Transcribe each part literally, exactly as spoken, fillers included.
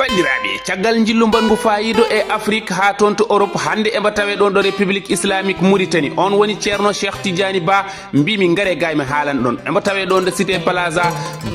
Banndiraaɓe, caggal njillu mbaɗngu faayiido e Afrik haa toon to Europe, hannde emba tawee ɗoon ɗo République Islamique Mauritanie. On woni Ceerno Cheikh Tidiane Ba, mbiimi ngare gaay mi haalana ɗoon. Emba tawee ɗoon ɗo Cité Plaza,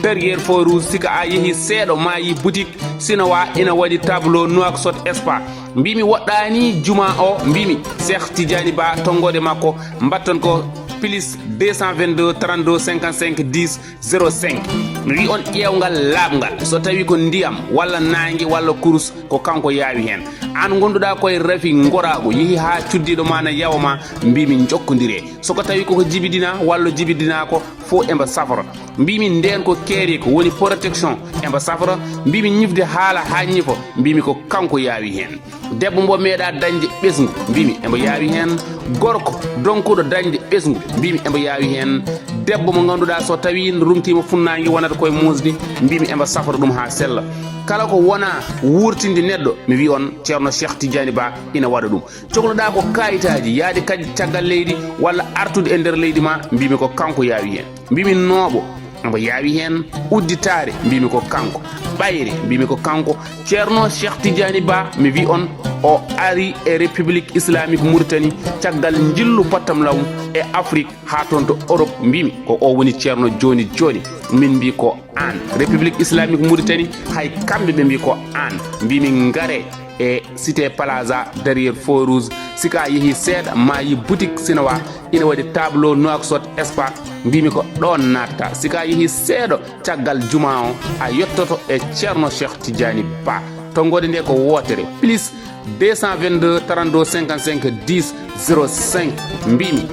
derrière Feu Rouge, sika a yehi seeɗa ma yi boutique Sinoa ina waɗi tableau Nouakchott Spa. Mbiimi woɗɗaani juma o, mbiimi Cheikh Tidiane Ba, tonngoode makko mbatton ko plus deux cent vingt-deux trente-deux cinquante-cinq dix. Zéro cinq. Mi wi on ƴeewngal laaɓngal, so tawi ko ndiyam walla naange walla kurus, ko kanko yaawi heen. Aan ngonduɗaa koye rafi ngoraagu, yehi haa cuddiiɗo ma na yawa ma, mbiimi njokkondiree. So ko tawi koko jibidina walla jibidinaa ko, fof emba safra. Mbiimi ndeen ko keeri, ko woni protection, emba safra. Mbiimi ñifde haala haa ñifa, mbiimi ko kanko yaawi heen. Debbo mbo meeɗaa dañde ɓesngu, mbiimi embo yaawi heen. Gorko donkuɗo dañde ɓesngu, mbiimi embo yaawi heen. Debbo mo ngannduɗaa so tawii ruŋtiima funnaange wonata koye muusde, mbiimi embo safra ɗum haa sella. Kala ko wonaa wuurtinde neɗɗo, mi wi on Ceerno Cheikh Tidiane Ba ina waɗa ɗum. Cokloɗaa ko kaayitaaji, yaade kadi caggal leydi walla artude e nder leydi ma, mbiimi ko kanko yaawi heen. Mbiimi nooɓo, mbo yaawi heen udditaare, mbiimi ko kanko. Ɓayre, mbiimi ko kanko. Ceerno Cheikh Tidiane Ba, mi wi on, o ari e République Islamique Mauritanie caggal njillu pottam law e Afrique haa toon to Europe. Mbiimi ko o woni ceerno jooni jooni. Min mbii ko aan. République Islamique Mauritanie, hay kamɓe ɓe mbii ko aan. Mbiimi ngare e Cité Plaza, derrière Feu Rouge. Sika yehi seeɗa ma yi boutique Sinoa, ina waɗi tableau Nouakchott Spa. Mbiimi ko ɗoon naatata. Sika yehi seeɗa caggal juma o, a yettoto e Ceerno Cheikh Tidiane Ba. Tonngoode nde ko wootere, plus deux cent vingt-deux trente-deux cinquante-cinq dix zéro cinq. Mbiimi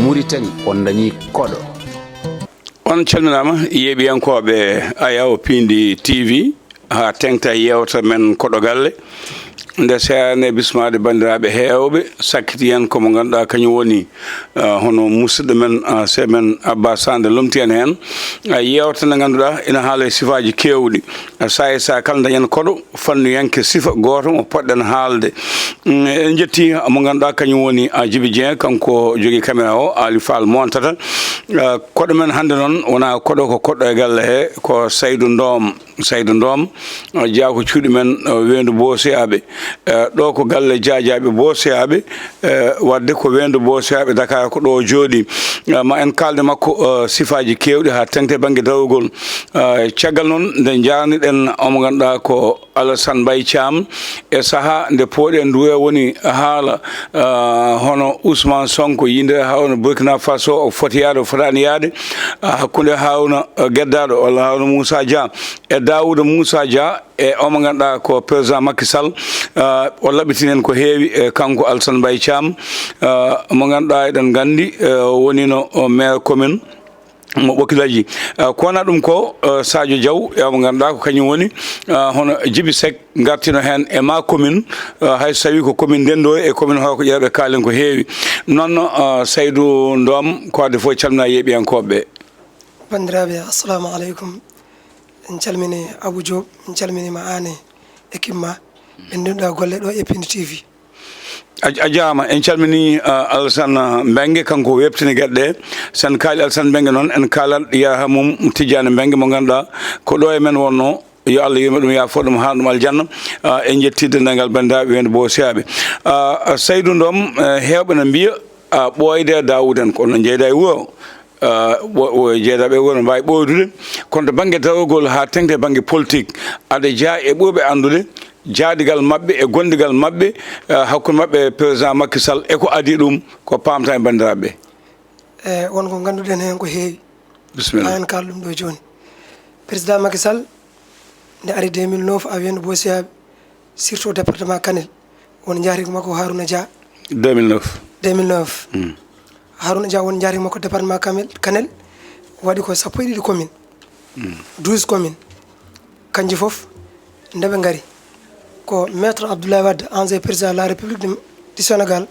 Mauritanie, on dañii koɗo. On calminaama, yeeɓiyankooɓe Ayaw Piindi T V, haa teeŋta yeewtere men Koɗo Galle. Nde seyaani e bismaade banndiraaɓe heewɓe, sakkiti en ko mo ngannduɗaa kañum woni, ah, hono musidɗo men, ah, sey men Abba Sande lomti en heen. Ah, yeewtere nde ngannduɗaa ina haala e sifaaji keewɗi. Ah, saa e saa kala dañen koɗo fannuyanke sifa gooto mo poɗɗen haalde. Mm, en njetti mo ngannduɗaa kañum woni, ah, Djiby Dieng, kanko jogii caméra o, Ali Fall montata. Ah, koɗo men hannde noon wonaa koɗo ko koɗɗo e galle he, ko Saydou Ndom. Saydou Ndom, ah, jeyaa ko cuuɗi men, ah, weendu Boosiyaaɓe. Eh, ɗo ko galle jaajaaɓe Boosiyaaɓe, eh, waɗde ko weendu Boosiyaaɓe Dakar ko ɗo o jooɗii. Ah, ma en kaalde makko, ah, sifaaji keewɗi haa teeŋti bannge dawrugol. Ah, caggal noon nde njaarniɗen omo ngannduɗaa ko Alassane Mbaye Thiam, e sahaa nde pooɗen ndu e woni haala, ah, hono Ousmane Sonko yiyde Haruna Burkina Faso, o foti yaade, o fotaani yaade, ah, hakkunde Haruna, ah, Geddaaɗo walla Haruna Moussa Dia e Daouda Moussa Dia e omo ngannduɗaa ko président Macky Sall, ah, o laɓɓitini en ko heewi, e kanko Alassane Mbaye Thiam, ah, mo ngannduɗaa eɗen nganndi, eh, o wonino o maire commune mo Ɓokilaji. Ah, ko wonaa ɗum ko, ah, Sadio Diaw, e mo ngannduɗaa ko kañum woni, ah, hono Djiby Seck, ngartino heen e ma commune, ah, hay so tawii ko commune ndenndo e commune Hooko Ƴeeɓe kaalen ko heewi. Noon, ah, Saydou Ndom, ko adii fof calmina yeeɓiyankooɓe ɓe. Banndiraaɓe, assalamu aleykum. En calmini Abou Diop, en calminiima aan e équipe ma. Ɓe ndunɗa golle ɗo e Piindi T V. A, a jaaraama. En calminii, ah, Alassane Mbengue, kanko weeɓtini geɗe ɗe. So en kaalii Alassane Mbengue noon, en kaalat yaaha mum Tidiane Mbengue mo ngannduɗaa ko ɗo e men wonnoo. Yo Allah yurme ɗum, yaafo ɗum, haa ɗum aljanna. Ah, en njettii denndaangal banndiraaɓe weendu Boosiyaaɓe. Ah, Saydou Ndom, eh, heewɓe na mbiya, ah, ɓooyde Daawuud en, kono no njeyda e wuro. Ah, wo-, wo-, jeydaaɓe wuro no mbaawi ɓooydude, kono to bannge dawrugol haa teeŋti bannge politique, aɗa jeyaa e ɓurɓe anndude jaadigal maɓɓe e gondigal maɓɓe, ah, hakkunde maɓɓe e président Macky Sall, e ko adii ɗum, ko paamta e banndiraaɓe ɓe. E won ko ngannduɗen heen ko heewi. Bisimilla. Haa en kaala ɗum ɗo jooni. Président Macky Sall, nde ari deux mille neuf, a wiyano Boosiyaaɓe, surtout département Kanel, won njaatigi makko Harouna Dia. Deux mille neuf. Deux mille neuf. Mm. Harouna Dia won njaatigi makko département Kamel-, Kanel, waɗi ko sappo e ɗiɗi commune. Mm. Douze commune. Kanji fof, nde ɓe ngari, ko Maître Abdoulaye Wade, ancien président de la République du, du Sénégal,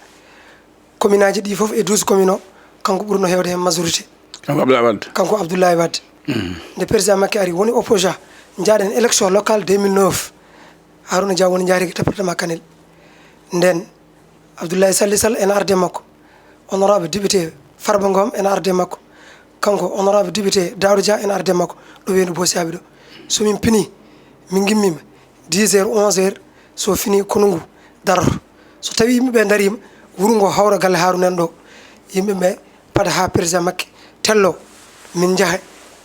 commune aji ɗi fof e douze commune o, kanko ɓurno heewde heen majorité. Kanko Abdoulaye Wade. Kanko Abdoulaye Wade. Mm. Nde président Macky ari, woni opposant, njaaɗen élection locale deux mille neuf. Harouna Dia woni njaatigi département Kanel. Nden, Abdoulaye Sall Sall ena arde makko. Honorable député Farba Ngom ena arde makko. Kanko honorable député Daouda Dia ena arde makko. Ɗo weendu Boosiyaaɓe ɗo. So min pinii, min ngimmiima, dix heures, onze heures, so fini konu ngu daroto. So tawi yimɓe ɓe ndariima, wuro ngo hawra galle Haaruna en ɗo. Yimɓe ɓe pada haa président Macky tello, min njaha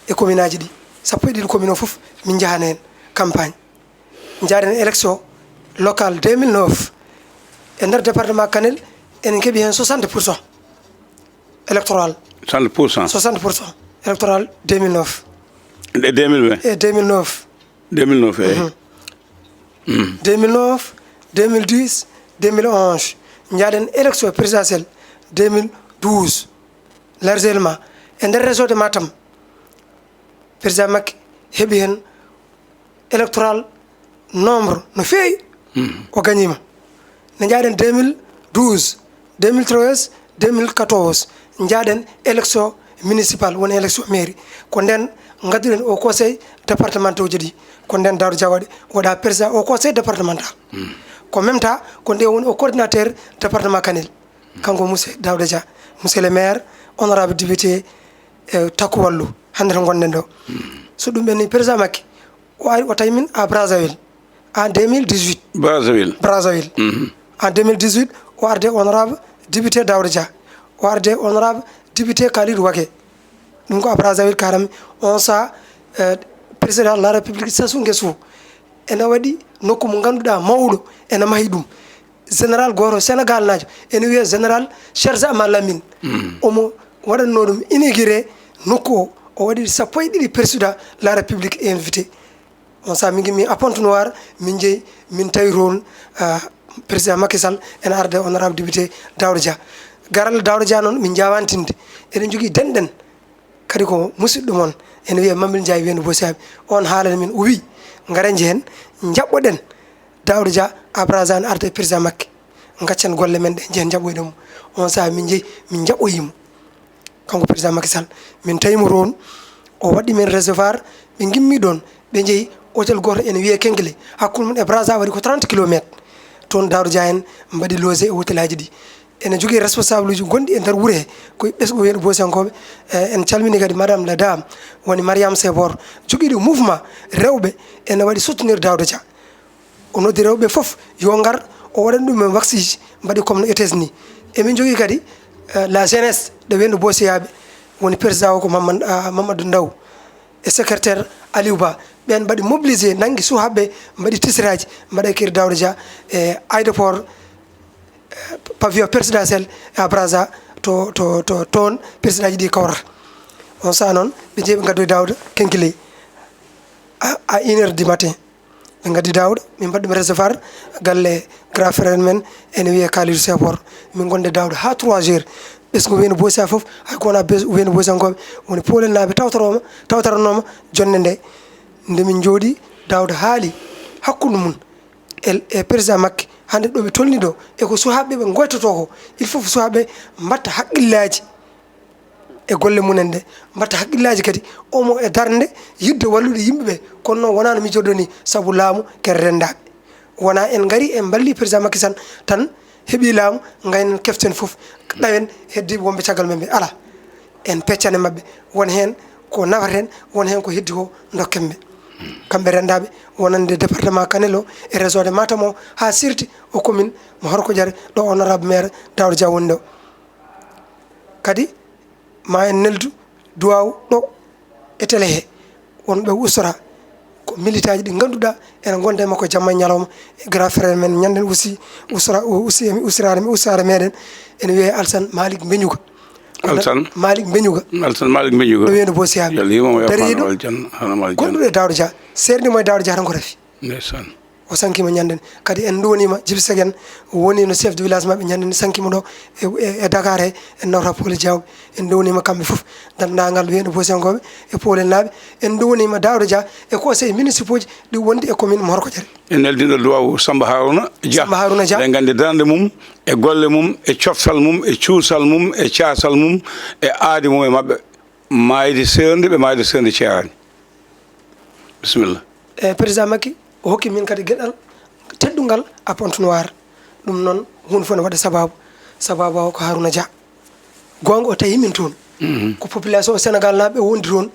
e commune aji ɗi. Sappo e ɗiɗi commune o fof, min njahana heen campagne. Njaaden élection locale deux mille neuf. E nder département Kanel, enen keɓi heen soixante pour cent électoral. Soixante pour cent. Soixante pour cent électoral deux mille neuf. E deux mille vingt. E deux mille neuf. Deux mille neuf, eyi. Mhm. Deux mille neuf, deux mille dix, deux mille onze. Njaaden élection présidentielle deux mille douze. Largement. E nder région de Matam, président Macky heɓi heen électoral nombre no feewi. Mhm. O gañiima. Ne njaaden deux mille douze, deux mille treize, deux mille quatorze, njaaden élection municipale, woni élection mairie. Ko nden ngadduɗen o conseil départemental uji ɗi. Ko nden Daouda Dia waɗi, waɗa président au conseil départemental. Mhm. Ko même temps, ko nde woni o coordinateur département Kanel. Kanko monsieur Daouda Dia, monsieur le maire, honorable député, e Takku Wallu, hannde to ngonɗen ɗo. Mhm. So ɗum ɓenni, président Macky, o ari, o tawi min à Brazzaville en deux mille dix-huit. Brazzaville. Brazzaville. Mhm. En deux mille dix-huit, o arde honorable député Daouda Dia, o arde honorable député Khalidou Waké. Ɗum ko à Brazzaville, karam on sa, eh, président de la République Sassou Nguesso ene waɗi nokku mo ngannduɗaa mawɗo, ene mahi ɗum. Général gooto Sénégal naajo, ene wiyee général Cherche Ama Lamine. Mm. Omo waɗatnoo ɗum inauguré nokku o, o waɗi sappo e ɗiɗi président de la République invité. On sa min ngimmi à Pointe-Noire, min njehi, min tawi toon, ah, président Macky Sall ene arde honorable député Daouda Dia. Garal Daouda Dia noon, min njaawantinde. Eɗen njogii denɗen. Kadi ko musidɗo mon, ene wiyee Mamil Ndiaye, wiyee no Bosi Yaaɓe. On haalani min, o wii, ngaren njehen, njaɓɓoɗen Daouda Dia, Abraza ne arda e président Macky. Ngaccen golle men ɗe, njehen njaɓɓoyɗen mo. On sahaa min njehi, min njaɓɓoyii mo. Kanko président Macky Sall, min tawi mo toon, o waɗi min recevoir, ɓe ngimmi ɗoon, ɓe njehi hôtel gooto ene wiyee Kenkele, hakkunde mum e Braza waɗi ko trente kilomètres. Toon Daouda Dia en mbaɗi logé e hôtelaaji ɗi. Ene jogii responsable uji gonɗi e nder wuro he, ko e ɓesngu wiyetee Bosiyankooɓe. Eh, en calminii kadi madame la dame, woni Mariam Sebor, jogiiɗo mouvement rewɓe, ene waɗi soutenir Daouda Dia. O noddi rewɓe fof yo ngar, o waɗani ɗum en waksiiji, mbaɗi comme no E T S ni. Emin jogii kadi, eh, la jeunesse de wiyetee Bosiyaaɓe, woni président o ko Mamad-, ah, Mamadou Ndaw e secrétaire Aliou Ba. Ɓeen mbaɗi mobilisé, nanngi suhaaɓe, mbaɗi tisiraaji, mbaɗa kiri Daouda Dia e aéroport, eh, pavillon présidentiel à Brazza, to, to, to, toon présidentji ɗi kawrata. On sahaa noon, ɓe njehi ɓe ngaddoyi Daouda Kenkile à, à une heure du matin. Ɓe ngaddi Daouda, min mbaɗi ɗum recevoir galle grand frère men, ene wiyee Kalidou Sepor. Min ngondi Daouda haa trois heures. Ɓesngu wiyetee Bosiya fof, hay ko wonaa bes-, wiyetee Bosiyankooɓe, woni Poolelnaaɓe tawtoraama, tawtorannooma jonnde nde. Nde min njooɗii, Daouda haali hakkunde mum e, e président Macky, hannde ɗo ɓe tolni ɗo, e ko suhaaɓe ɓe ngoytotoo ko, il faut suhaaɓe mbaɗta hakkillaaji e golle mum en ɗe, mbaɗta hakkillaaji kadi, omo e darnde yiɗde wallude yimɓe ɓe, kono noon wonaa no miijorɗon ni, sabu laamu kadi renndaaɓe. Wonaa en ngarii en mballii président Macky Sall tan, heɓii laamu, ngaynen keften fof, ɗawen heddiiɓe wonɓe caggal men ɓe. Alaa, en peccane maɓɓe, won heen ko nafaten, won heen ko heddi ko ndokken ɓe. Kamɓe renndaaɓe wonande département Kanel o e région de Matam o, haa sirti o commune mo Horkodiéré, ɗo honorable maire Daouda Dia woni ɗo. Kadi ma en neldu duwaaw ɗo e télé he, wonɓe usra ko militaaji ɗi ngannduɗaa ene ngonda e makko jamma e ñalawma, e grand frère men ñannden aussi, usra, o usi, usraare, usraare meɗen, ene wiyee Alsan Malik Mbeñuga. Alsan Malik Mbeñuga. Alsan Malik Mbeñuga. Ɗo wiyetee Bosiyaɓe. Yalliima mo, dariiɗo, gonɗuɗo e Daouda Dia, seerndiimo e Daouda Dia tan ko rafi. Ndeysaan. O sankiima ñannden. Kadi en nduwaniima Jibi Segen, woni no chef de village maɓɓe ñannden, sankiima ɗo e, e, e Dakar he, en nawta Poole Diawɓe. En nduwaniima kamɓe fof, denndaangal wiyetee Bosiyankooɓe e Poolelnaaɓe. En nduwaniima Daouda Dia e conseil municipaux ji ɗi wondi e commune mo Horkodiéré. En neldinɗo duwaaw Samba Harouna Dia. Samba Harouna Dia. Eɗen nganndi darnde mum, e golle mum, e coftal mum, e cuusal mum, e caasal mum, e aadi mum e maɓɓe. Maayde seernde, ɓe maayde seernde ceeraani. Bisimilla. E, président Macky, o hokki min kadi geɗal teddungal à Pointe-Noire. Ɗum noon, huunde fof ne waɗa sabaabu. Sabaabu o ko Harouna Dia. Goonga, o tawi min toon. Mhm. Ko population Sénégal naaɓe wondi toon,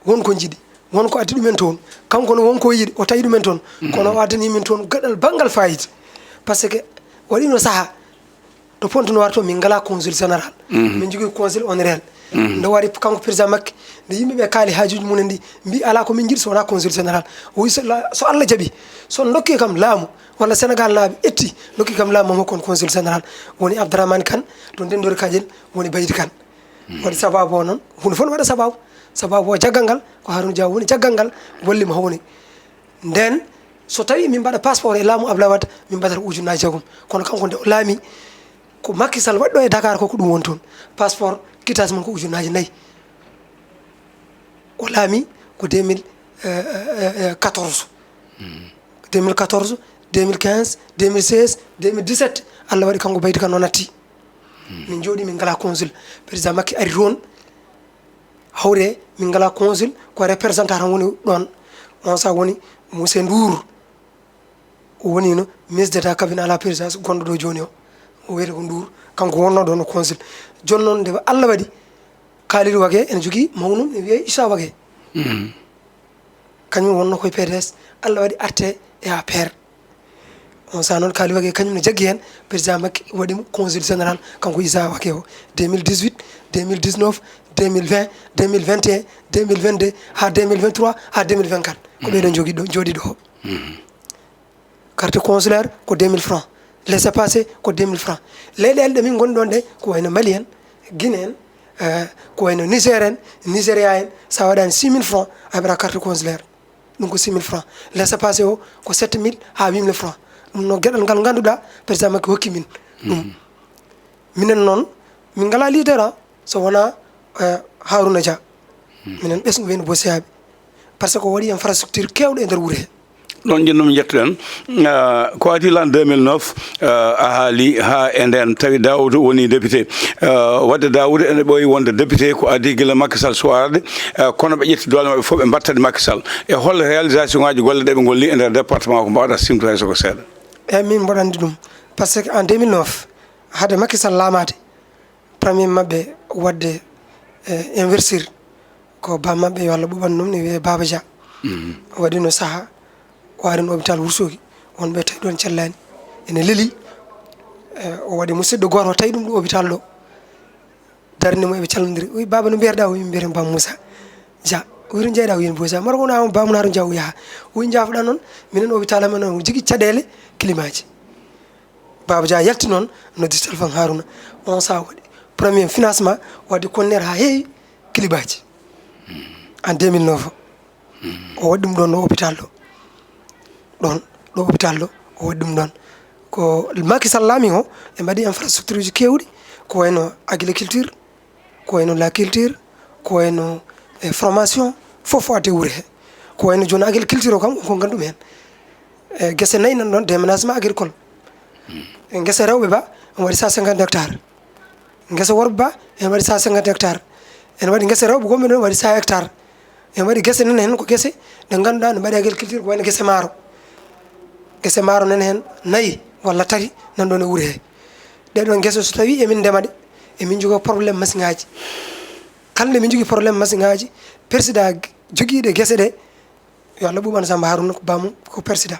won ko njiɗi. Won ko addi ɗumen toon. Kanko no won ko yiɗi, o tawi ɗumen toon. Kono o addani min toon gaɗal banngal fayida. Par ce que waɗino sahaa to Pointe Noire to min ngalaa consul général. Min njogii consul honoraire. Nde wari kanko président Macky, nde yimɓe ɓe kaali haajuuji mum en ɗi, mbi alaa ko min njiɗi so wonaa consul général. O wi so la-, so Allah jaɓi, so on ndokki kam laamu, walla Sénégal naaɓe etti, ndokki kam laamu, mamo kon consul général. Woni Abdourahmane Kane, to Ndenndori Kadiel, woni Baydi Kane. Waɗi sababu o noon, huunde fof ne waɗa sababu. Sababu o jaggal ngal, ko Harouna Dia woni jaggal ngal, walli mo hawni. Nden, so tawi min mbaɗa passeport e laamu Abdoulaye Wade, min mbaɗata ujunnaaji jeegom. Kono kanko nde o laami, ko Macky Sall waɗi ɗo e Dakar ko, ko ɗum woni toon. Passeport, quittance mum ko ujunnaaji nayi. O laami ko deux mille quatorze. Deux mille quatorze, deux mille quinze, deux mille seize, deux mille dix-sept, Allah waɗi kanko Baydi Kane o natti. Min njooɗi, min ngalaa consul. Président Macky ari toon, hawre, min ngalaa consul, ko représentant tan woni ɗoon. On sahaa woni Monsieur Ndour. O wonino ministre d'État cabinet à la présidence gonɗo ɗo jooni o. O wiyetee ko Ndour, kanko wonnoo ɗoon o consul. Jooni noon nde Allah waɗi, Khalilou Wagué ene jogii mawnum, ne wiyee Issa Wagué. Kañum wonnoo ko e P D S, Allah waɗi artee e A P R. On sahaa noon Khalilou Wagué kañum ne jaggi heen, président Macky waɗi mo consul général, kanko Issa Wagué o, deux mille dix-huit, deux mille dix-neuf, deux mille vingt, deux mille vingt et un, deux mille vingt-deux, haa deux mille vingt-trois, haa deux mille vingt-quatre. Ko ɓeeɗo jogii ɗo, jooɗii ɗo. Carte consulaire ko deux mille francs. Laissez-passer ko deux mille francs. Leyɗeele ɗe min ngoni ɗoon ɗe, ko wayno Mali en, Guinée en, eh, ko wayno Niger en, Nigeria en, so a waɗaani six mille francs, a heɓataa carte consulaire. Ɗum ko six mille francs. Laissez-passer o ko sept mille haa huit mille francs. Ɗum no geɗal ngal ngannduɗaa, président Macky hokki min ɗum. Minen noon, min ngalaa leader, ah, so wonaa, eh, Harouna Dia. Minen ɓesngu wayno Boy Seyaaɓe. Par ce que o waɗi infrastructure keewɗo e nder wuro he. Ɗoon njiɗnoomi njettuɗen, ah, ko adii l'an deux mille neuf, ah, a haali haa e ndeen tawi Daoud woni député. Ah, waɗde Daoud ene ɓooyi wonde député ko adii gila Macky Sall suwaa arde, ah, kono ɓe ƴetti doole maɓɓe fof ɓe mbattani Macky Sall. E hol réalisation ngaaji golle ɗe ɓe ngolli e nder département ko mbaawɗaa siwtude hay so ko seeɗa? Eeyi, min mboɗo anndi ɗum. Par ce que en deux mille neuf, hade Macky Sall laamaade, premier maɓɓe waɗde, eh, investir ko baaba maɓɓe, yo Allah ɓuuɓan ɗum, ne wiyee Baba Dia. O waɗino sahaa, o ari no hôpital Wourossogui, wonɓe tawi ɗoon cellaani. Ene leli, eh, o waɗi musidɗo gooto, o tawi ɗum ɗo hôpital ɗo. Darni mo, eɓe calmondiri. O wi, "Baaba, no mbiyetee-ɗaa?" O wi, "Mi mbiyetee Baba Moussa Dia." O wi, "To njeyɗaa?" O wi, "Boussa." Maro ko wona Baba Moussa Dia o yaha. O wi, "Njaafoɗaa noon, minen hôpital amen o jogii caɗeele kilimaaji." Baba Dia yalti noon, noddi téléphone Harouna. On sahaa waɗi premier financement, waɗi conteneur haa heewi kilibaaji. En deux mille neuf o. O waɗi ɗum ɗoon ɗo hôpital ɗo. Ɗoon, ɗo hôpital ɗo, o waɗi ɗum ɗoon. Ko Macky Sall laami o, ɓe mbaɗi infrastructure uji keewɗi, ko wayno agriculture, ko wayno la culture, ko wayno, eh, formation, fof o addi e wuro he. Ko wayno jooni agriculture o kam, ko nganndu-ɗaa heen. Eh, gese nayi nan ɗoon, déménagement agricole. Eh, gese rewɓe ba, omo waɗi cent cinquante hectares. Gese worɓe ba, ene waɗi cent cinquante hectares. Ene waɗi gese rewɓe gomɓe ɗoon, waɗi cent hectares. Ene waɗi gese nan heen, ko gese ɗe nganndu-ɗaa ne mbaɗi agriculture, ko wayno gese maaro. Gese maaro nan heen nayi walla tati nan ɗoon e wuro he. Ɗee ɗoon gese so tawii emin ndema ɗe, emin njogii problème masiŋaaji. Kala nde min njogii problème masiŋaaji, président jogiiɗo gese ɗe, yo Allah ɓuuɓan Samba Harouna, ko baamum ko président.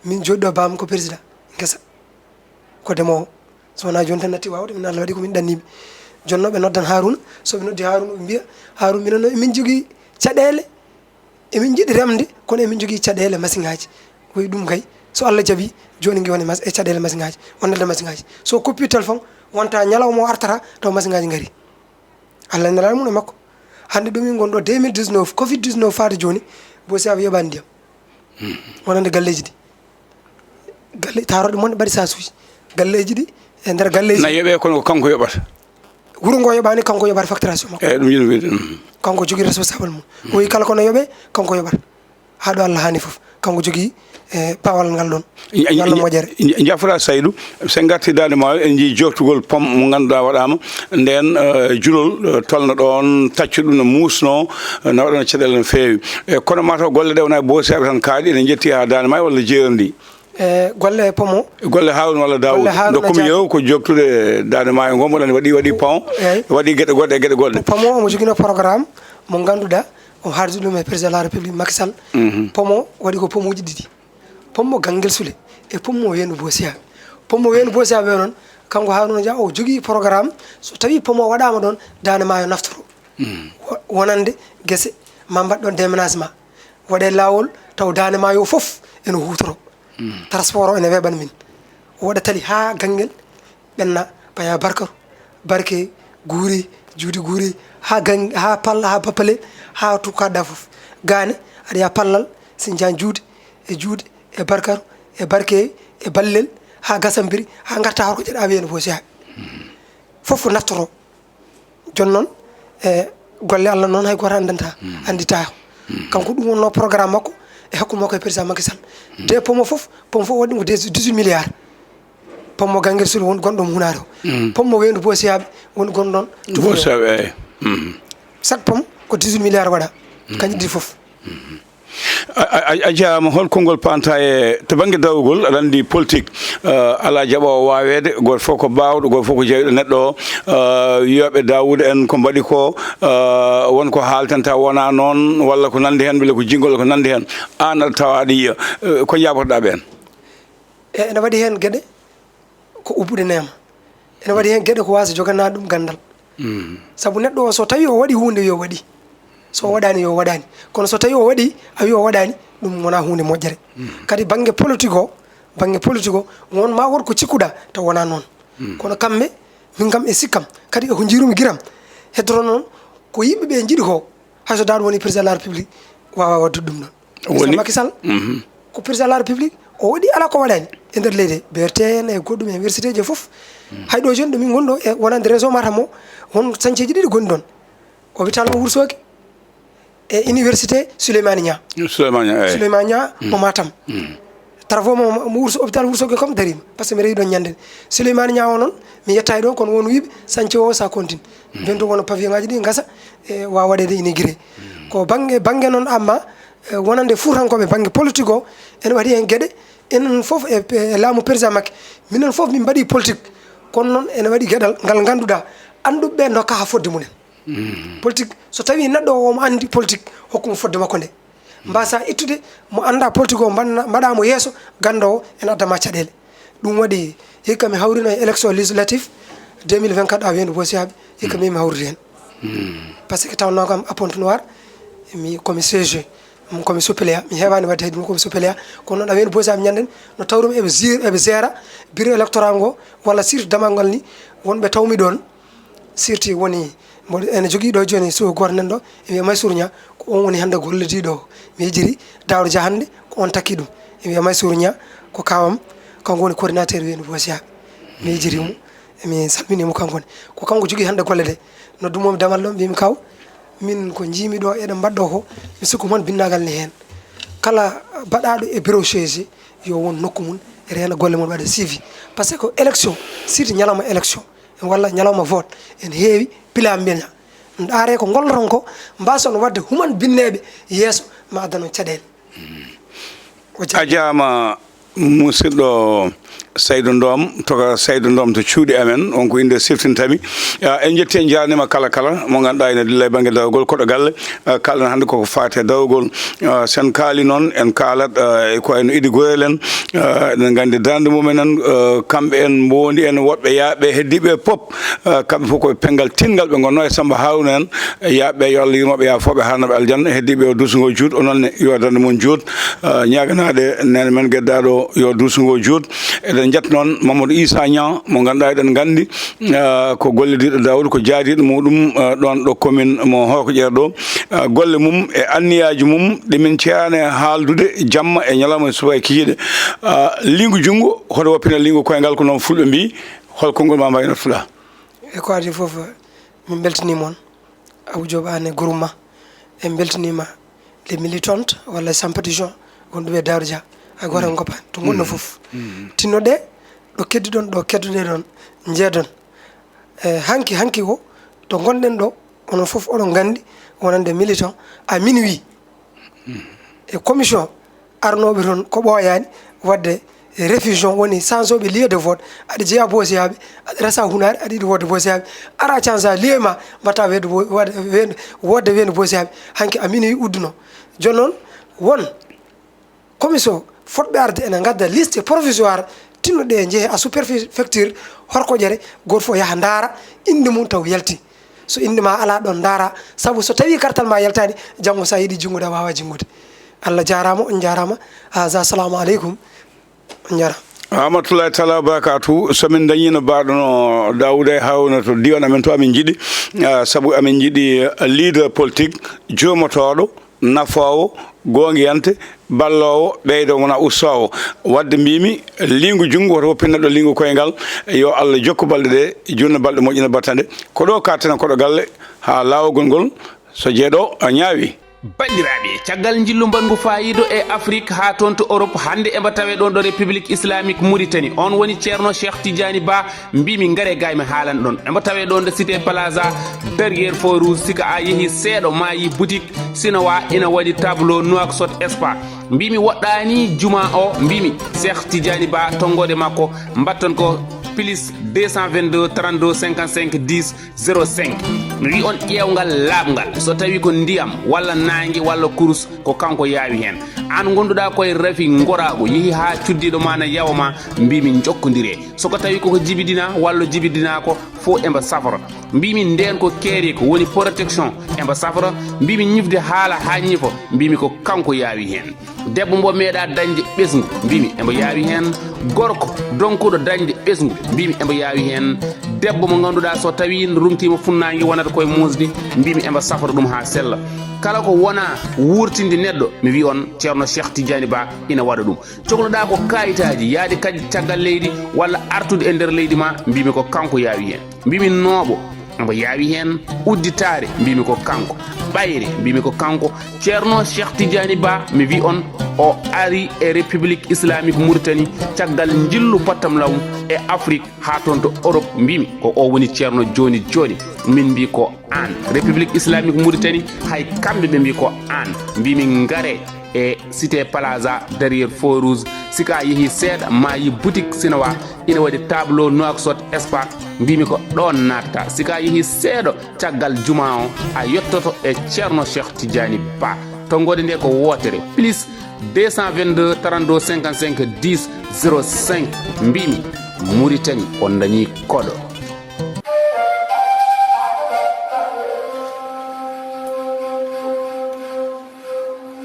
Min jooɗi ɗo, baamum ko président ngesa. Ko demoowo. So wonaa jooni tan natti waawde, min Allah waɗi ko min ɗanniiɓe. Jooni noon ɓe noddan Harouna, so ɓe noddi Harouna ɓe mbiya, "Harouna, minen noon emin njogii caɗeele, emin njiɗi remde, kono emin njogii caɗeele masiŋaaji." O wi, "Ɗum kay, so Allah jaɓi, jooni ngiwon e mas-, e caɗeele masiŋaaji, on nelda masiŋaaji." So o koppi téléphone, wonta ñalawma o artata, taw masiŋaaji ngarii. Allah e Nelaaɗo mum e makko. Hannde ɗo min ngon ɗo, deux mille dix-neuf, covid dix-neuf faade jooni, Boy Seyaaɓe yoɓaani ndiyam. Wonande galleeji ɗi. Galle, taarooɗe mon mbaɗi saasuuji. Galleeji ɗi, e nder galleeji. Na yoɓee, kono ko kanko yoɓata. Wuro ngo yoɓaani, kanko yoɓata facturation makko. Eeyi, ɗum yiɗi wiyde. Kanko jogii responsable mum. O wi kala ko na yoɓee, kanko yoɓata. Haa ɗo Allah haani fof. Kanko jogii, e, paawal ngal ɗoon. Yo Allah moƴƴere. Njaafo-ɗaa Saydou, so en ngartii Daande Maayo, en njiyii jooftugol pom mo nganndu-ɗaa waɗaama. Ndeen, e, julol, e, tolno ɗoon, taccu ɗum no muusnoo, e, no waɗano caɗeele no feewi. E, kono mataw golle ɗe wonaa e Boy Seyaaɓe tan kaaɗi, ene njetti haa Daande Maayo walla jeerndi? E, golle e pom o. Golle Harouna walla Daoud? Golle Harouna Dia. Ndokkumi yeru ko jooɓtude Daande Maayo ngo, mboɗo anndi waɗi, waɗi pont, eeyi, waɗi geɗe goɗɗe e geɗe goɗɗe. Pom o omo jogino programme mo nganndu-ɗaa O hardi ɗum e président de la République Macky Sall. Mhm. Pomo waɗi ko pomuuji ɗiɗi. Pomo Ganngel Sule e pomo Weendu Boosiya. Pomo Weendu Boosiya ɓe noon, kanko Haaruna Dia o jogii programme, so tawii pomo waɗaama ɗoon, Daande Maayo naftoro. Mhm. Wo-, wonande gese, ma mbaɗ ɗoon déménagement. Waɗee laawol taw Daande Maayo fof ene huutoro. Mhm. Transport o ene weeɓan min. O waɗa tali haa Ganngel, ɓenna, paya Barkaru, Barke, Guuri, Juuɗe Guuri, haa Gaŋ-, haa Pal-, haa Bappale, haa to kaɗɗa fof. Gaane, aɗa yaha Pallal, Sinjaan Juuɗe, e Juuɗe, e Barkaru, e Barke, e Ballel, haa Gasambiri, haa ngarta Horko Jeɗa Weene fof si haa. Fof ko naftoroo. Jooni noon, e golle Allah noon hay gooto anndanta, annditaako. Kanko ɗum wonnoo programme makko e hakkunde makko e président Macky Sall. De pomo fof, pomo fof waɗi ɗum ko dix-huit milliards. Pomo Ganngel Sule woni gonɗo mo Hunaare o. Pomo Weendu Boosiyaaɓe woni gonɗo ɗoon Tufude o. Boosiyaaɓe, eey. Chaque pomo ko dix-huit milliards waɗa. Kanƴe ɗiɗi fof. A, a, a, a jaaraama. Hol konngol paanta e to bannge dawrugol? Aɗa anndi politique, eh, alaa jaɓoowo waaweede, gooto fof ko baawɗo, gooto fof ko jeyɗo neɗɗo o. Eh, wiyooɓe Daawuuda en ko mbaɗi ko, eh, won ko haalten taw wonaa noon, walla ko nanndi heen, mbele ko jinngol ko nanndi heen. Aan aɗa tawa aɗa yiya, eh, ko njaabotoɗaa ɓeen? E, ene waɗi heen geɗe ko ubbude neema. Ene waɗi heen geɗe ko waasa joganaade ɗum ganndal. Sabu neɗɗo o, so tawii o waɗi huunde, yo waɗi. So o waɗaani, yo waɗaani. Kono so tawii o waɗi, a wii o waɗaani, ɗum wonaa huunde moƴƴere. Kadi bannge politique o, bannge politique o, won ma wood ko cikkuɗaa taw wonaa noon. Kono kamɓe, min kam e sikkam, kadi e ko njiirumi giram, heddoto noon ko yimɓe ɓe njiɗi ko, hay so daaɗo woni président de la République, waawaa waɗde ɗum ɗoon. Woni? Président Macky Sall, ko président de la République, o waɗi alaa ko waɗaani e nder leydi, B R T en e goɗɗum, e université ji fof. Hay ɗo jooni ɗo min ngoni ɗo, e wonande réseau Matam o, won sañceeji ɗiɗi gonɗi ɗoon. Hôpital mo Wourossogui e université Souleymane Niang. Souleymane Niang, eey. Souleymane Niang mo Matam. Travaux mo, mo Wourosso-, hôpital Wourossogui kam dariima, par ce que mi rewi ɗoon ñande. Souleymane Niang o noon, mi yettaani ɗoon, kono won wiyɓe sañce o, ça continue. Jooni to won pavillon ngaji ɗi ngasa, e waawa waɗeede inauguré. Ko bannge, bannge noon, amma, e wonande Fuutankooɓe bannge politique o, ene waɗi heen geɗe, enen fof e, e laamu président Macky, minen fof min mbaɗi politique, kono noon ene waɗi geɗal ngal ngannduɗaa, annduɓe ɓe ndokka haa fodde mumen. Politique, so tawii neɗɗo o omo anndi politique, hokku mo fodde makko nde. Mbaasaa ittude mo anndaa politique o, mbanna-, mbaɗaa mo yeeso, ganndo o ene adda ma caɗeele. Ɗum waɗi hikka mi hawriino e élection législative deux mille vingt-quatre a Weendu Boosiyaaɓe, hikka mi, mi hawrude heen. Par ce que tawnoo kam appointe noire, mi, ko mi siégé, ko mi suppléant, mi heewaani waɗde hay ɗum, ko mi suppléant. Kono noon a Weendu Boosiyaaɓe ñanden no tawrumi eɓe zir-, eɓe seera bureau électoral ngo, walla sirte damal ngal ni, wonɓe tawmi ɗoon. Sirti woni, mboɗo ene jogii ɗo jooni suka gooto nan ɗo, e wiya Mansour Niang, ko on woni hannde gollodiiɗo o. Mi yejjiri Daawda Dia hannde, ko on takki ɗum. E wiya Mansour Niang, ko kaawam, kanko woni coordinateur Weendu Boosiyaaɓe. Mi yejjiri mo, mi salmini mo kanko ne. Ko kanko jogii hannde golle ɗe. Noddumomi damal ɗo, mbimi, "Kaw, min ko njiimi ɗo eɗen mbaɗɗo ko, mi sikku mon binndagal ne heen. Kala baɗaaɗo e bureau siégé, yo won nokku mum, reena golle mum, waɗa suivi." Par ce que élection, sirti ñalawma élection, walla ñalawma vote, ene heewi pilambeña. Ndaare ko ngolloton ko, mbaason waɗde human binneeɓe yeeso, ma addanon caɗeele. O jaɓi. A jaama, musidɗo Saydu Ndom, to ka Saydu Ndom to cuuɗi amen, on ko innde siftintami. Ah, en njetti, en njaarnima kala kala mo ngannduɗaa ene dilla e bannge dawgol koɗo galle. Ah, kalɗen hannde koko faati e dawgol. Ah, sen kaali noon, en kaalat, ah, e ko wayno Idi Goyel en. Ah, eɗen nganndi darnde mum en, ah, kamɓe en, Mboondi en, woɗɓe yaaɓe heddiiɓe pop. Ah, kamɓe fof koɓe penngal tinngal ɓe ngonnoo e Sammba Haruna en. Yaaɓe, yo Allah yurmoɓe, yaafooɓe, haarnaɓe aljanna. Heddiiɓe o duusngo juut, onon ne yo darnde mon juut. Ah, ñaaganaade neene men geddaaɗo o yo duusngo juut. Eɗen njetta noon Mamadou Issa Niang mo ngannduɗaa eɗen nganndi, ah, ko gollodiiɗo Daawuda, ko jaadiiɗo muɗum, ah, ɗoon ɗo commune mo Horko Ƴeer ɗo. Ah, golle mum e anniyaaji mum ɗi min ceyaani haaldude jamma e ñalawma e subaka e kikiiɗe. Ah, liingu junngo hoto woppina liingu koyngal, ko noon fulɓe mbii. Hol konngol ma mbaynottoɗaa? E ko adii fof, min mbeltanii mon. Abou Diop, aan e groupement, en mbeltaniima les militantes walla sympathisants wonɓe e Daouda Dia. Hay gooto en ngoppaani to ngonno fof. Tinnoɗe ɗo keddiɗon, ɗo keddoɗe ɗon, njeedon. E hanki, hanki o, to ngonɗen ɗo, onon fof oɗon nganndi, wonande militant à minuit. E commission arnooɓe toon ko ɓooyaani waɗde réfugié, woni sansooɓe lieu de vote, aɗa jeya boosiyaaɓe, aɗa resa hunaare, aɗa yiɗi wodde boosiyaaɓe, ara cansa lieu ma, mbatta weendu bo-, wodde weendu, wodde weendu boosiyaaɓe. Hanki a mini udduno. Jooni noon, won commission fotɓe arde ene ngadda liste provisoire, tinno ɗe njehe à sous-préfecture Horkoƴere, gooto fof yaha ndaara innde mum taw yalti. So innde ma alaa ɗoon, ndaara, sabu so tawii kartal ma yaltaani, janngo so a yiɗi jinngude, a waawaa jinngude. Allah jaaraama, on njaaraama. Haza, assalamu aleykum. On njaaraama. Rahmatullahi taala wa barakatuh. So min dañiino baaɗo no Daouda e Harouna to diiwaan amen to, amin njiɗi, ah, sabu amin njiɗi, ah, leader politique, joomotooɗo, nafoowo, goongiyante, balloowo, ɓeydo wona ustaawo. Wadde mbimi, liingu junngo woto woppi neɗɗo liingu koyngal. Yo Allah jokku balɗe ɗe, junna balɗe moƴƴina battande. Ko ɗo ka tena koɗo galle haa laawol ngol, so jeeɗo a ñaawi. Banndiraaɓe, caggal njillu mbaɗngu faayiido e Afrik haa toon to Europe, hannde eɓe tawe ɗoon ɗo République Islamique Mauritanie. On woni Ceerno Cheikh Tidiane Ba, mbimi ngare gay mi haalan ɗoon. Eɓe tawe ɗoon ɗo Cité Plaza, derrière Feu Rouge, sika a yehi seeɗo, ma yi boutique Sinoa, ina waɗi tableau Nouakchott Spa. Mbimi woɗɗaani juma o, mbimi Cheikh Tidiane Ba, tonngode makko, mbatton ko plus deux cent vingt-deux trente-deux cinquante-cinq dix zéro cinq. Mi wi on ƴeewngal laaɓngal, so tawi ko ndiyam walla naange walla kurus, ko kanko yaawi heen. Aan ngonduɗaa koye rafi ngoraagu, yehi haa cuddiiɗo ma na yawa ma, mbimi njokkondire. So ko tawi koko jibidina walla jibidina ko, fof eɓe safra. Mbimi ndeen ko keeri ko woni protection, eɓe safra. Mbimi ñifde haala haa ñifa, mbimi ko kanko yaawi heen. Debbo mbo meeɗa dañde ɓesngu, mbimi eɓe yaawi heen. Gorko donkuɗo dañde ɓesngu, mbimi eɓe yaawi heen. Debbo mo ngannduɗaa so tawi rumtiima funnaange wonata koye muusde, mbimi eɓe safra ɗum haa sella. Kala ko wona wuurtinde neɗɗo, mi wi on Ceerno Cheikh Tidiane Ba ina waɗa ɗum. Cokloɗaa ko kayitaaji, yaade kadi caggal leydi walla artude e nder leydi ma, mbimi ko kanko yaawi heen. Mbimi nooɓo, mbo yaawi heen. Udditaare, mbimi ko kanko. Ɓayre, mbimi ko kanko. Ceerno Cheikh Tidiane Ba, mi wi on, o ari e République Islamique Mauritanie caggal njillu pattam law e Afrik haa toon to Europe, mbimi ko o woni ceerno jooni jooni. Min mbi ko aan. République Islamique Mauritanie, hay kamɓe ɓe mbi ko aan. Mbimi ngare e Cité Plaza, derrière Feu Rouge. Sika yehi seeɗa, ma yi boutique Sinoa, ina waɗi tableau Nouakchott Spa. Mbimi ko ɗoon natta. Sika yehi seeɗa, caggal juma o, a yettoto e Ceerno Cheikh Tidiane Ba. Tonngode nde ko wootere, plus deux cent vingt-deux trente-deux cinquante-cinq dix zéro cinq. Mbimi, Mauritanie, on dañi koɗo.